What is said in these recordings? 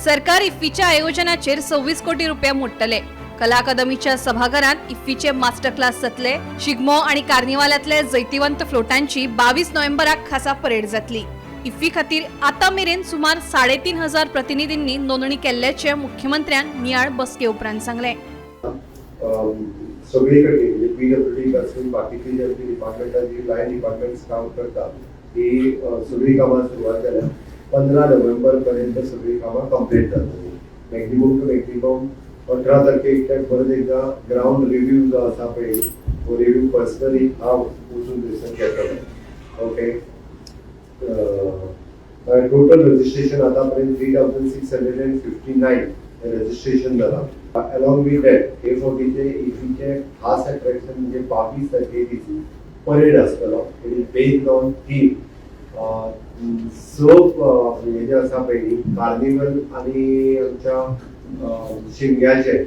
सरकार इफ्फीच्या आयोजनाचेर 26 कोटी रुपया मोडटले. कला अकादमीच्या सभाघरात इफ्फीचे मास्टर क्लास जातले. शिगमो आणि कार्निवालातले जैतिवंत फ्लोटांची 22 नोव्हेंबराक खासा परेड जातली. इफ्फी खातीर आतां मेरेन सुमार 3500 प्रतिनिधींनी नोंदणी केल्ल्याचे मुख्यमंत्र्यान नियाळ बसके उपरांत सांगलें. सगळीकडे म्हणजे पीडब्ल्यूडी पासून बाकीची जे आमची डिपार्टमेंटां, जी लायन डिपार्टमेंट्स काम करता, ती सगळी कामां सुरवात जाल्या. 15 नोव्हेंबर पर्यंत सगळी कामां कंप्लीट जातली. मॅक्झिमम टू मॅक्झिमम 18 तारखेक त्या परत एकदा ग्रावंड रिव्ह्यू जो आसा पळय, तो रिव्ह्यू पर्सनली हांव वचून थंयसर घेतलो. ओके, टोटल रजिस्ट्रेशन आतापर्यंत 3659 registration जाला. अलॉंग विथ that, हे फावटीचे इफीचे खास अट्रॅक्शन म्हणजे 22 तारखे दीस परेड आसतलो. It is based on theme. स हे जे आसा पळय न्ही, कार्निवल आनी आमच्या शिमग्याचे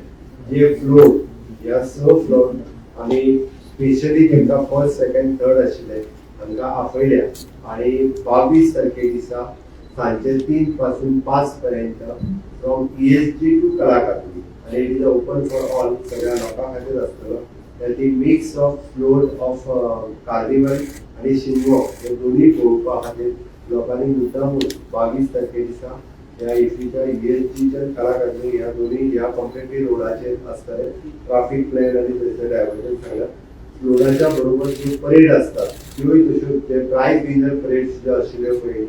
जे फ्लोट, ह्या स फ्लोट आनी स्पेशली तांकां फर्स्ट, सेकंड, थर्ड आशिल्ले हांकां आपयल्या आणि 22 तारखे दिसा सांजे 3 पासून 5 पर्यंत फ्रॉम ईएसजी टू कला अकादमी आणि it is open for all, सगळ्या लोकां खातीर आसतलो. ती mix of float of carnival आणि शिगमो हे दोन्ही पळोवपा खातीर लोकांनी मुद्दामून 22 तारखे दिसा ह्या इफीच्या ईएसजीच्या कला अकादमी ह्या दोन्ही ह्या कम्प्लिटली रोडाचेर आसतले. ट्राफीक प्लॅन आनी थंयसर डायवर्जन सगळ्या फ्लोटाच्या बरोबर ज्यो परेड आसतात त्योय तश्यो, जे प्रायज विनर परेड ज्यो आशिल्ल्यो पळय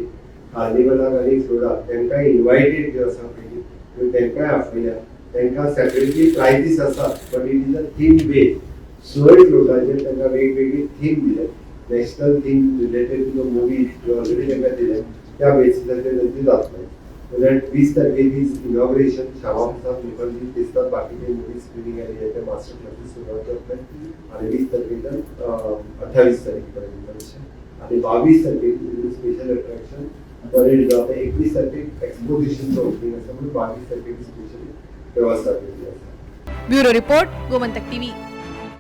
कार्निवलाक आनी फ्लोटाक, तांकां इन्वायटेड ज्यो आसा पळय त्यो तांकांय आपयल्या. तांकां सेपरेटली प्रायजीस आसात, but it is a theme base. सय फ्लोटाचेर तांकां वेगवेगळी थीम दिले. National theme related to the movies ज्यो ऑलरेडी तांकां दिले, त्या बेसिसाचेर तांची जातले. सो that 20 तारखे दीस इनॉग्रेशन श्यामा प्रसाद मुखर्जी दिसतात, बाकीचे मुवी स्क्रिनींग आनी हे ते मास्टर क्लासीस सुरवात जातले आणि 20 तारखेच्यान 28 तारीख पर्यंत अशें. आणि 22 तारखेक स्पेशल अट्रॅक्शन परेड जाता. 21 तारखेक एक्सपोजिशनचं ओपनिंग आसा, म्हणून 22 तारखेक स्पेशली व्यवस्था केल्ली आसा. Bureau report, Gomantak TV.